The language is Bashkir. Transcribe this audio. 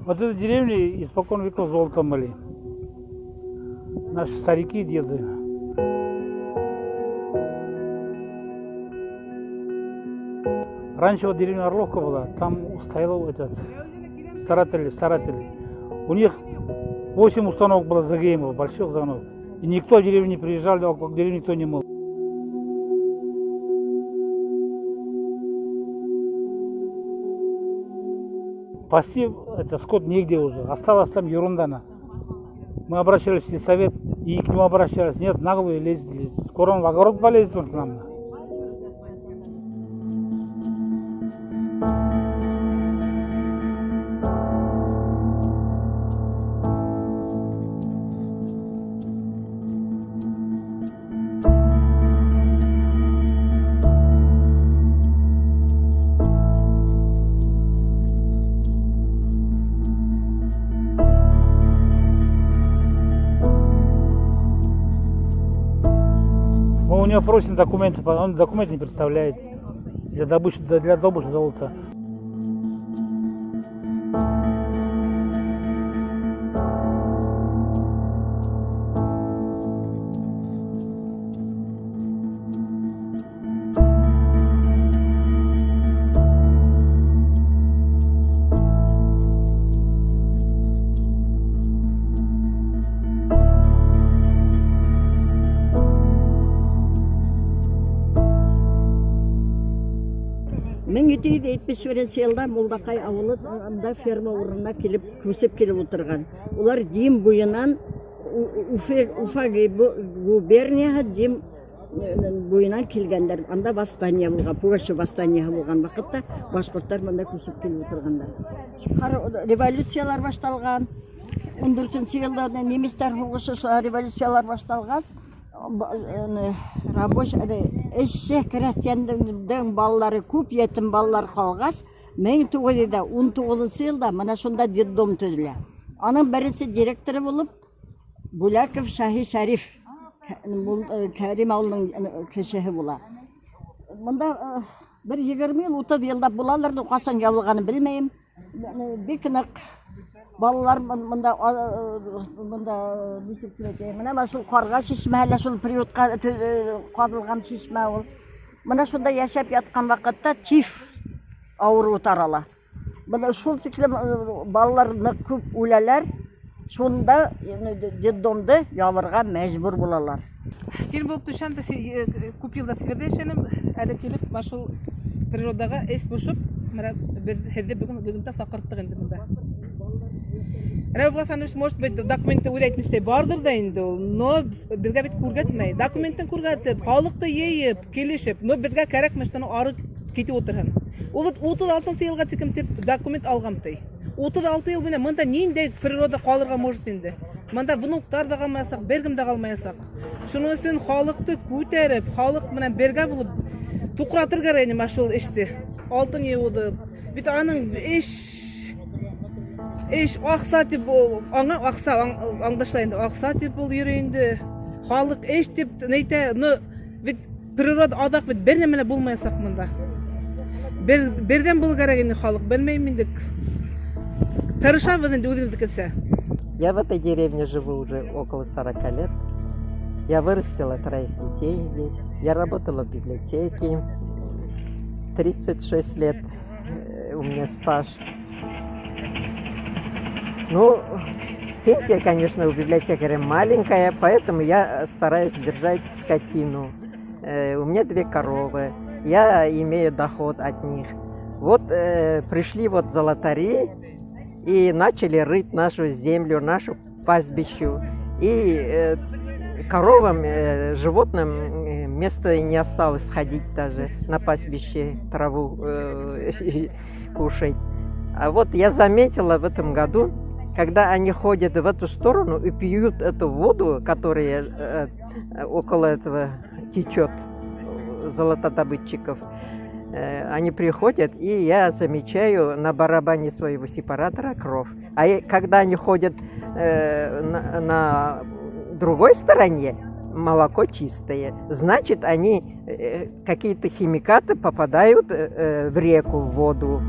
Вот эта деревня испокон веков золотом были. Наши старики, деды. Раньше вот деревня Орловка была, там стоял этот старатели, старатели. У них 8 установок было ЗГМов, больших установок. И никто в деревню не приезжал, около деревни никто не мыл. Пасти это скот негде уже. Осталось там ерунда. Мы обращались в сельсовет, и к нему обращались. Нет, наглые лезет, лезет. Скоро он в огород полезет он к нам. Мы у него просим документы, он документы не представляет для добычи золота. 1771 йылда Мулдаҡай ауылы анда ферма урынына килеп күсеп килеп ултырған. Улар Дим буйынан Уфа, Уфа губернияһы Дим буйынан килгәндәр. Анда восстание булған, Пугачев восстаниеһы булған ваҡытта башҡорттар бында күсеп килеп ултырғандар. Революциялар башталған. 14 йылда немецтар һуғышы, шул революциялар башталғас, рабочий, эшсе крәҫтиәндең балалары күп етем балалар ҡалғас, 1919 йылда мына шунда детдом төҙөлә. Аның беренсе директоры булып Буляков Шаһи Шәриф Кәрим ауылының кешеһе була. Бында бер 20 йыл, 30 йылдап булалыр, ҡасан ябылғанын белмәйем. Бик ныҡ балалар мында нисек тип әйтәйем, мына шул Ҡарға шишмәһе лә шул приютҡа ҡаҙылған шишмә ул. Мына шунда йәшәп ятҡан ваҡытта тиф ауырыуы тарала. Бына шул тиклем балалар ныҡ күп үләләр. Шунда детдомды ябырға мәжбүр булалар. Килен булып төшәм дә күп йылдар Себерҙә йәшәнем. Әле килеп мына шул природаға эс бошоп, мына беҙ һеҙҙе бөгөн бөгөн саҡырттыҡ инде бында. Рәүф Ғафанович, может быть, документты үҙе әйтмештәй барҙыр ҙа инде ул, но беҙгә бит күрһәтмәй. Документын күрһәтеп, халыҡты йыйып, килешеп, но беҙгә кәрәкмәй, что ары китеп ултырһын. Ул бит 36 йылға тиклем тип документ алған ти. 36 йыл менән мында ниндәй природа ҡалырға может инде? Мында внуктар ҙа ҡалмаясаҡ, бер кем дә ҡалмаясаҡ. Шуның өсөн халыҡты күтәреп, халыҡ менән бергә булып туҡратыр кәрәк ине шул эште. Алтын йыйыуҙы. Бит аның эш аҡса тип аңа аҡса аңлашыла инде, аҡса тип ул йөрөй инде. Халыҡ эш тип нәйтә, но бит природа аҙаҡ бит бер нәмә лә булмаясаҡ мында. Бер берҙәм булыр кәрәк инде халыҡ, белмәйем инде. Тырышабыҙ инде үҙебеҙҙекенсә. Я в этой деревне живу уже около 40 лет. Я вырастила троих детей здесь. Я работала в библиотеке. 36 лет у меня стаж. Ну, пенсия, конечно, у библиотекаря маленькая, поэтому я стараюсь держать скотину. У меня две коровы. Я имею доход от них. Вот пришли вот золотари и начали рыть нашу землю, нашу пастбищу. И коровам, животным места не осталось ходить даже на пастбище, траву кушать. А вот я заметила в этом году, когда они ходят в эту сторону и пьют эту воду, которая около этого течет, золотодобытчиков, они приходят, и я замечаю на барабане своего сепаратора кровь. А когда они ходят на другой стороне, молоко чистое. Значит, они какие-то химикаты попадают в реку, в воду.